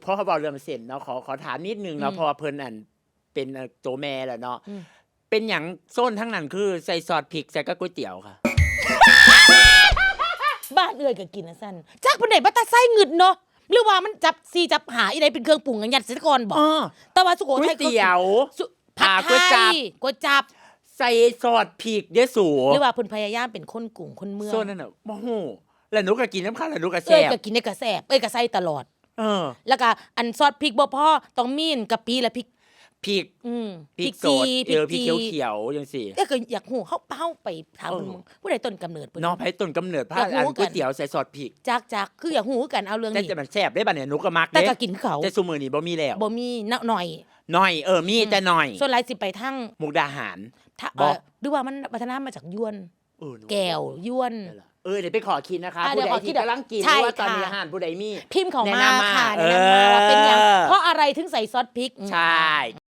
ພາະເຮົາເວົ້າເລື່ອງເສັ້ນເນາະ ຂໍ ຂໍຖາມນິດໜຶ່ງເນາະ ອືມ ເພາະວ່າເພິ່ນ ອັນ ເປັນ ເອີ ໂຕແມ່ແລ້ວເນາະ ອືມ ເປັນຫຍັງໂຊນທາງນັ້ນຄືໃສ່ຊອດພິກໃສ່ກັບກ໋ວຍຕຽວຄະ? ບ້ານເອື້ອຍກໍກິນຈັ່ງຊັ້ນ ຈັກເພິ່ນໄດ້ມາແຕ່ໃສ ງຶດເນາະ ຫຼືວ່າມັນຈັບສີ່ຈັບຫ້າອີໃດເປັນເຄື່ອງປຸງ ຍັດໃສ່ກ່ອນບໍ? ເອີ ແຕ່ວ່າສຸໂຂໄທ ກ໋ວຍຕຽວ ສຸ ຜັດໄທ ອ່າ ກ໋ວຍຈັບ ກ໋ວຍຈັບ ໃສ່ຊອດພິກເດ້ສູ ຫຼືວ່າເພິ່ນພະຍາຍາມເປັນຄົນກຸງຄົນເມືອງ ໂຊນນັ້ນນະ ບໍ່ຮູ້ ແລ້ວໜູກໍກິນນຳເຂົາ ແລ້ວໜູກໍແຊບ ເອື້ອຍກໍກິນ ເອື້ອຍກໍແຊບ ເອື້ອຍກໍໃສ່ຕະຫຼອດ ເອີ ແລ້ວກໍອັນຊອດພິກບໍ່ພໍ ຕ້ອງມີອັນກະປິ ແລະ ພິກ ພິກ ອືມ ພິກ ພິກຈີ່ ພິກສົດ ພິກ ເອີ ພິກຂຽວໆ ຈັ່ງຊີ້ ເອື້ອຍກໍຢາກຮູ້ ເຮົາ ເຮົາໄປຖາມເພິ່ນ ເອີ ຜູ້ໃດຕົ້ນກຳເນີດເພິ່ນ ເນາະ ໃຜຕົ້ນກຳເນີດພາ ອັນກ໋ວຍຕຽວໃສ່ຊອດພິກ ຈັກໆ ຄືຢາກຮູ້ຄືກັນ ເອົາເລື່ອງນີ້ ແຕ່ມັນແຊບເດ້ ບັດນີ້ໜູກໍມັກເດ້ ແຕ່ກໍກິນຄືເຂົາ ແຕ່ຊຸມື້ນີ້ບໍ່ມີແລ້ວ ບໍ່ມີ ນະ ໜ້ອຍ ໜ້ອຍ ເອີ ມີ ອືມ ແຕ່ໜ້ອຍ ສ່ວນຫຼາຍຊິໄປທາງມຸກດາຫານ ທະ ບໍ່ ເອີ ຫຼືວ່າມັນພັດທະນາມາຈາກຢວນ ເອີ ແກວຢວນ ເອີ ດຽວໄປຂໍຄິດນະຄະ ອ່າ ຜູ້ໃດທີ່ກຳລັງກິນ ຫຼືວ່າຕອນນີ້ຮ້ານຜູ້ໃດມີ ພິມເຂົ້າມາ ແນະນຳມາ ຄ່ະ ເອີ ແນະນຳມາວ່າເປັນຫຍັງ ເພາະອະໄລເຖິງໃສ່ຊອດພິກ ອືມ ໃຊ່.